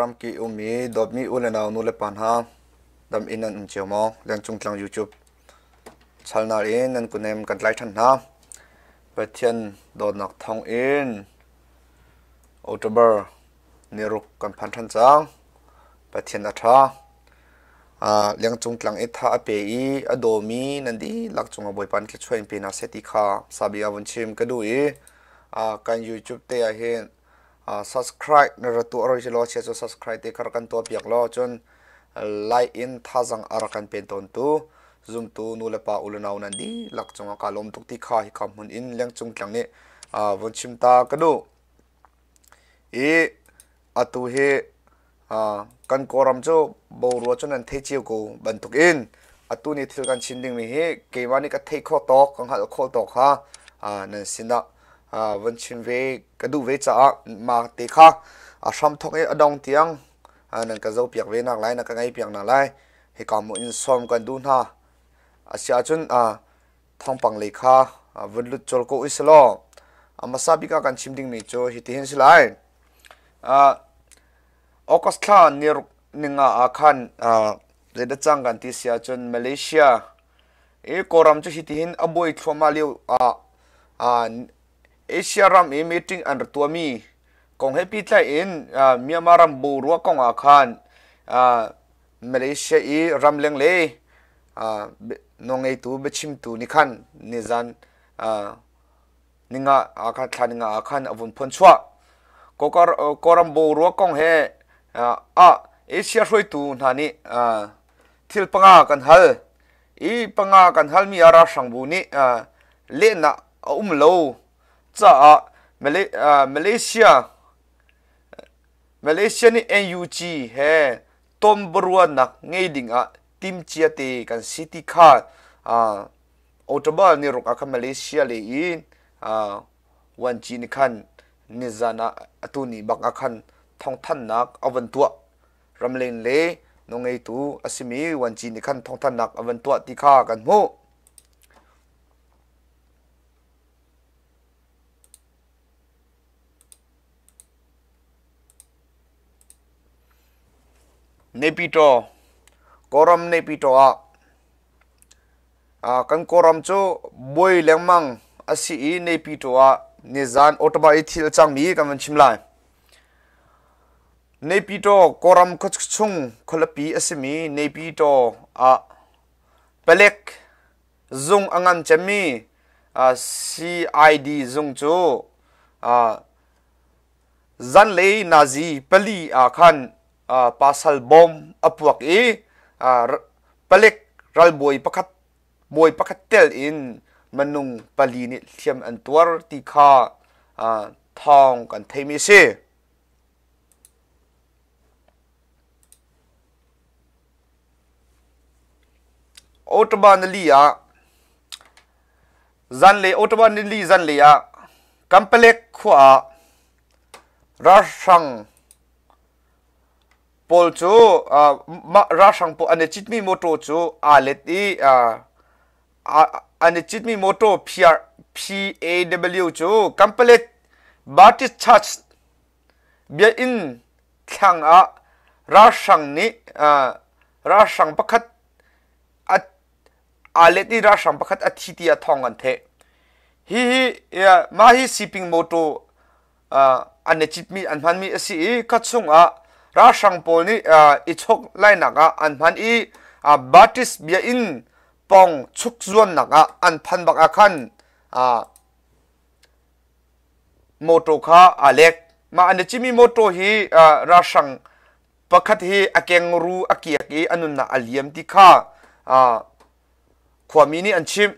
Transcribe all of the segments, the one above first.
Ramki ummi dawtmi u le nau nu le pa hna dam in nan um cio maw? Lengcung tlang YouTube chalnak in nan kunem kan tlai ṭhan hna. Pathian dawtnak thawng in October niruk kan phan ṭhan cang. Pathian a ṭha. Lengcung tlang i tha a pe i a dawmi nan dihlak cungah Bawipa nih thluachuah in pe hna seh ti kha sabia vun chim ka duh i kan YouTube te ah hin subscribe na ra tuah roi si law chia cu subscribe te kha rak kan tuah piak law cun like in thazang a rak kan pen tawntu zumtu nu le pa u le nau nan dihlak cungah kaa lawm tuk ti kha hika hmun in lengcung tlang nih vun chim ta ka duh. I atu hi kan Kawlram cu boruak cu nan thei cio ko bantukin atu ni thil kan chim dingmi hi keimah nih ka theih khawh tawk ka hngalh khawh tawk kha nan sinah vun chim ve ka duh ve caah mah te kha a hramthawk i a dong tiang nan ka zohpiak ve nak lai na ka ngaihpiak nak lai hika hmuh in sawm kan duh hna. Asiahcun thawngpang lei kha vun lut colh ko usih law a hmasa bik ah kan chim dingmi cu hitihin si lai. August thla niruk ninga ah khan zeidah cang kan ti si ahcun Malaysia i Kawlram cu hitihin a buai thluahmah lio ah Asia ram i meeting an rak tuahmi kong he pehtlai in Myanmar ram boruak kong ah khan Malaysia i ramleng le nawlngeitu biachimtu nih khan nizan ninga ah khan thla ninga ah khan a vun phuan chuah. Kawlram boruak kong he ah Asia hruaitu hna nih thil panga kan hal i panga kan halmi ah ralhrangbu nih lehnak a um lo caah Malaysia Malaysia nih NUG he tonbiaruahnak ngei dingah timcia te kan si ti kha October ni ruk ah khan Malaysia lei in Wanci nih khan nizan ah atu ni bak ah khan thawngthanhnak a van tuah. Ramleng le nawlngeitu a simi Wanci nih khan thawngthanhnak a van tuah ti kha kan hmuh. Naypyitaw, Kawlram Naypyitaw ah kan Kawlram cu buai lengmang a si i Naypyitaw ah nizan Ottawa i thil a cangmi kan van chim lai. Naypyitaw Kawlram khuachung khualipi a simi Naypyitaw ah palek zung a ngan cemmi CID zung cu Zanlei nazi pali ah khan pasal bom a puak i palek ralbawi pakhat bawi pakhat tel in minung pali nih hliam an tuar ti kha thawng kan theimi a si. Ottawa nili ah Zanlei Ottawa nili zanlei ah Kampalek khua ah ralhrang pawl cu ralhrang pawl an i citmi mawtaw cu aa let i an i citmi mawtaw PAW cu Kampalek Baptist Church biakinn thlang ah ralhrang nih ralhrang pakhat aa let i ralhrang pakhat a thi tiah thawng an theh. Hihi mah hi siping motor an i citmi an hmanmi a si i kha chungah ralhrang pawl nih i chok lainak ah an hman i Baptist biakinn pawng chuk zuannak ah an phan bak ah khan motor kha aa lek. Mah an i citmi motor hi ralhrang pakhat hi a kengru a kiak i a nunnak a liam ti kha khuami nih an chimh.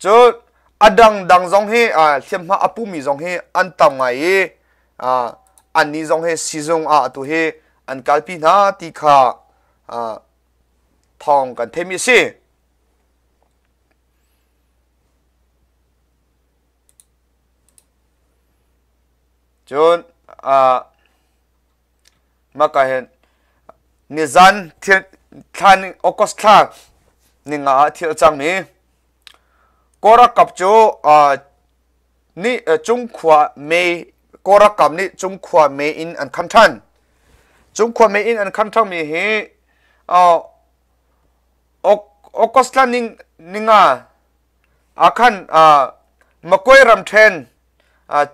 Cun a dangdang zong hi hliamhma a pumi zong hi an tam ngai i annih zong hi sizung ah atu hi an kalpi hna ti kha thawng kan theimi a si. Cun Maka hin nizan thil thla August thla ninga ah thil a cangmi Kawlralkap cu nih Cungkhua me Kawlralkap nih Cungkhua me in an kham ṭhan. Cung khua mei inn an khang ṭhangmi hi August thla ninga ah khan Makwe ramṭhen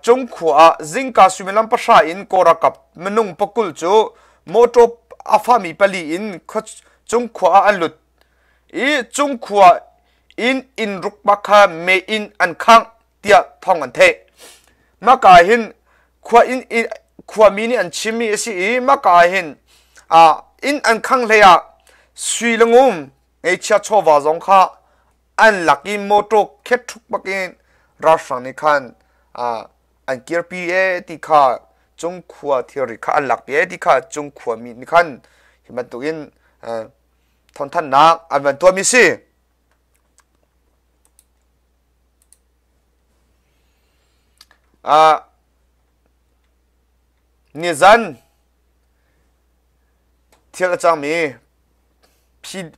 Cungkhua ah zingka suimilam 9 in Kawl ralkap minung 20 cu mawṭaw a fami pali in Cungkhua ah an lut i Cungkhua in inn ruk bak kha mei in an khangh tiah thawng an theih. Maka ah hin khua inn khuami nih an chimmi a si i maka ah hin inn an khangh hlei ah sui le ngum ngeichia chawva zong kha an lak i motor khet ṭhuk bak in ralhrang nih khan an kirpi e ti kha cung khua thilri kha an lakpi e ti kha cung khua mi nih khan hi bantukin thawngthanhnak an van tuahmi si. Nizan thil a cangmi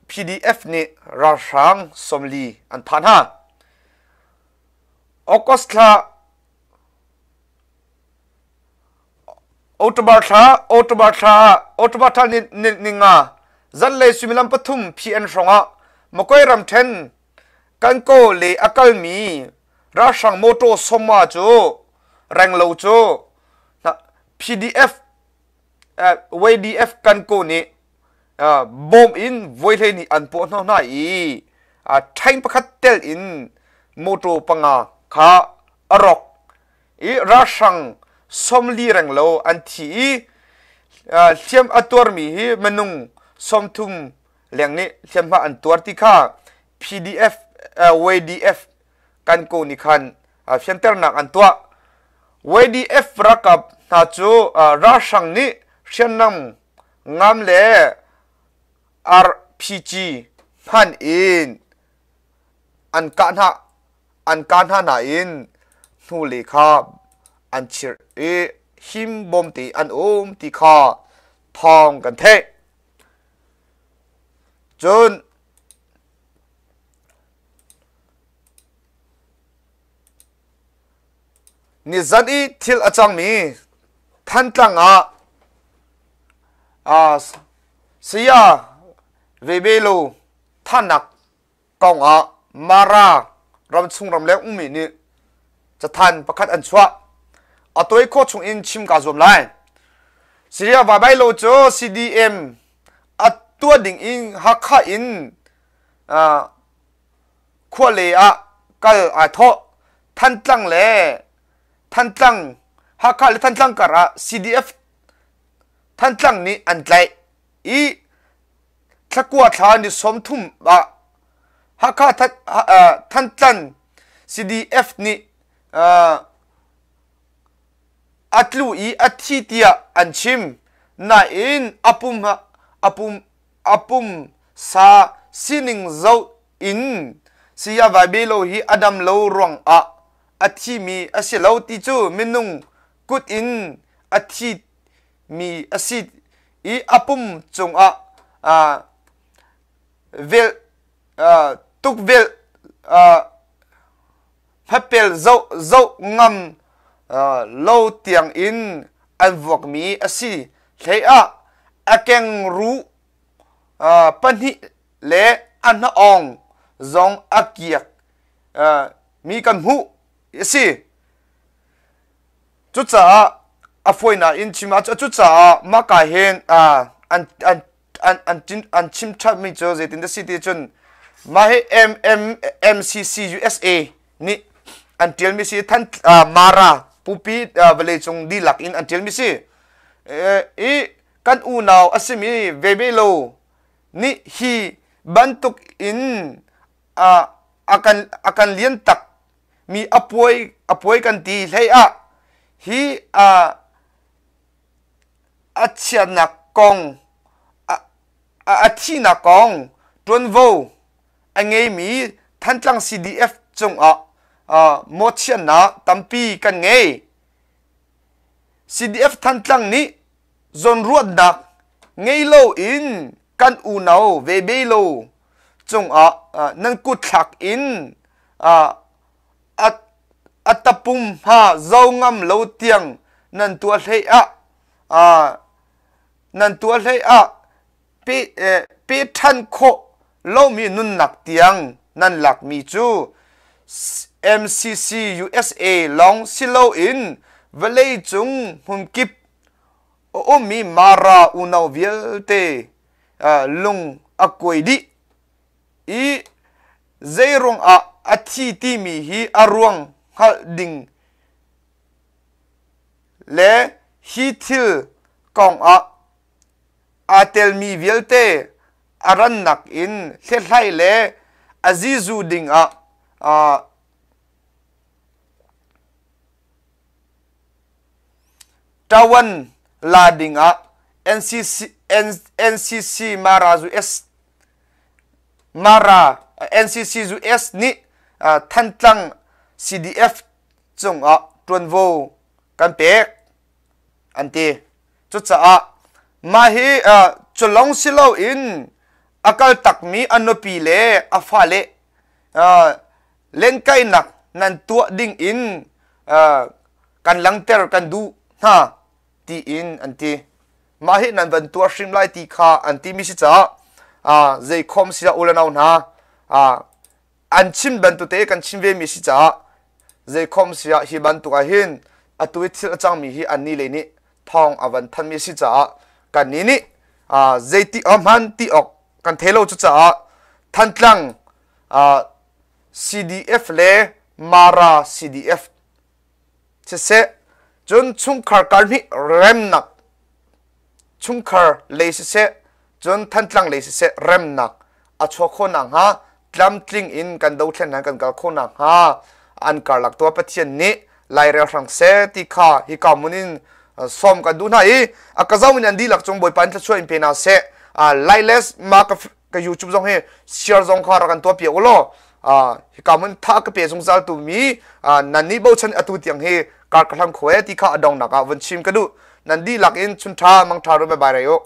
PDF nih ralhrang 40 an thah hna. August thla October thla October thla October thla ni, ni, ni nga zanlei suimilam 3 PN hrawng ah Makoi ramthen Kankaw le a kalmi ralhrang motor sawma cu renglo cu PDF YDF Kankaw nih bawm in voi 12 an puah hnawh hna i ṭhaing pakhat tel in motor panga kha a rawk i ralhrang 40 renglo an thi i hliam a tuarmi hi minung 30 leng nih hliamhma an tuar ti kha PDF YDF kan ko nih khan fianternak an tuah. YDF ralkap hna cu ralhrang nih hriamnam ngam le RPG hman in an kah hna an kah hna nain hnulei kha an chirh i himbawm te an um ti kha thawng kan theih. Cun nizan i thil a cangmi Thantlang ah saya Vebelo thanak kong ah Mara ramchung ramleng ummi nih cathan pakhat an chuah. A tawi khawh chung in chim kaa zuam lai. Syria Vabailo cu CDM a tuah ding in Hakha in khuale ah kal ai thawh. Thantlang le Thantlang Hakha le Thantlang kar ah CDF Thantlang nih an tlaih i thlakua thla ni 30 ah Hakha Thantlang CDF nih a tlu i a thi tiah an chim. Nain a pum a pum a pum sa sining zoh in saya Vaibelo hi a dam lo ruangah a thimi a si lo ti cu minung kut in a thi mi a si i a pum cungah vel tukvelh hmapel zoh zoh ngam lo tiang in an vuakmi a si hlei ah a kengruh pahnih le a hnaawng zong a kiak mi kan hmuh a si. Cucaah a fawinak in chim ah cucaah mahka hin an an an an an chim ṭhatmi cu zeitin dah si ti cun mah hi MMCC USA nih an ṭialmi si than Mara pupi vawleicung dihlak in an ṭialmi si i kan unau a simi Vebelo nih hi bantuk in a kan a kan lian tak mi a puai a puai kan ti hlei ah hi a chiatnak kong a thihnak kong ṭuanvo a ngeimi Thantlang CDF cungah mawhchiatnak tampi kan ngei. CDF Thantlang nih zawnruatnak ngei loin kan unau vebe lo cungah nan kutthlak in a tapum hma zo ngam lo tiang nan tuah hlei ah. Nan tuah hlei ah pe, pe ṭhan khawh lomi nunnak tiang nan lakmi cu MCC USA lawng si loin vawleicung hmunkip a ummi Mara unau vialte lung a kuai dih i zeiruang ah a thi timi hi a ruang hngalh ding le hi thil kong ah aa telmi vialte a rannak in hlethlai le a zizu ding ah ṭawan la ding ah NCC, NCC Mara US Mara NCC US nih Thantlang CDF cungah ṭuanvo kan pek an ti. Cucaah mah hi culong si loin a kal takmi a nupi le a fale lenkainak nan tuah ding in kan langter kan duh hna tiin an ti. Mah hi nan van tuah hrim lai ti kha an timi si caah zeikhom si ah u le nau hna an chim bantuk te kan chim ve mi si caah zeikhom si ah hi bantuk ah hin atu i thil a cangmi hi annih lei nih thawng a van thanmi si caah kannih nih zeiti a hman ti awk kan thei lo cucaah Thantlang CDF le Mara CDF siseh cun chungkhar karhnih remnak chungkhar lei siseh cun Thantlang lei siseh remnak a chuak khawh nakhnga tlamtling in kan dothlennak kan kal khawh nakhnga an karlak tuah Pathian nih lairel hrang seh ti kha hika hmun in sawm kan duh hna i a ka zoh in an dihlak cung Bawipa in thluachuah in pe hna seh. Lailes ma ka ka YouTube zong hi share zong kha rak kan tuah piak u law hika hmun tha ka pe zungzal tu mi nan nih bochan atu tiang hi kar ka hlam kho e ti kha a dongnak ah vun chim ka duh. Nan dihlak in chun tha mang tha ru bye bye rei u.